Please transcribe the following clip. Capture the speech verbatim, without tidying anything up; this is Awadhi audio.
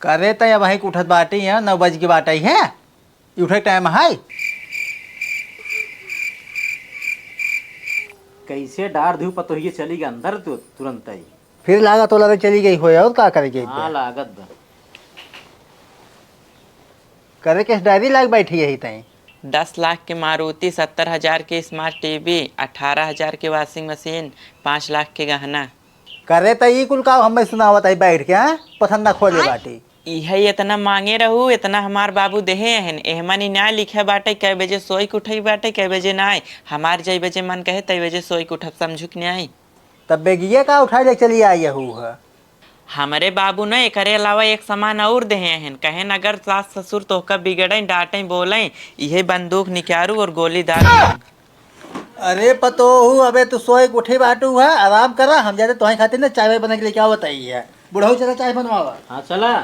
करे त अबहीं उठत बाटी है, नौ बज के बाटइ है, ई उठे टाइम है। कैसे डार धू पतोहिए चली गई अंदर तु-, तुरंत ही। फिर लागत वाला रे चली गई होए, और का करे के हाँ, बे? लागत बा। करे के डायरी लाग बैठी यही तई। दस लाख के मारुति, सत्तर हजार के स्मार्ट टीवी, अठारह हजार के वॉशिंग मशीन, पाँच लाख के गहना। करे त ई कुल का हमें सुनावत आई बैठ के, हाँ? पसंद ना खोले बाटी। इहे इतना मांगे रहू, इतना हमार बाबू देहे हन। एहमा नी ना लिखे बाटे, कै बजे सोई के उठई बाटे, कै बजे नाय। हमार जई बजे मन कहे, तई बजे सोई के उठब, समझू कि नाय? तब बेगिए का उठाई ले चली आई हू ह? हमरे बाबू न एकरे अलावा एक सामान और देहे हन। कहेन अगर सास ससुर तोहका बिगड़े, डांटे, बोले, इहे बंदूक निकारू और गोली दारू। अरे पतोहू, अबे तू सोए के उठी बाटू है, आराम करा, हम जाते तोहे खातिर ना चाय वाय बना के लेके आवत आई है। बुढ़ऊ चला चाय बनवावा। हाँ चला।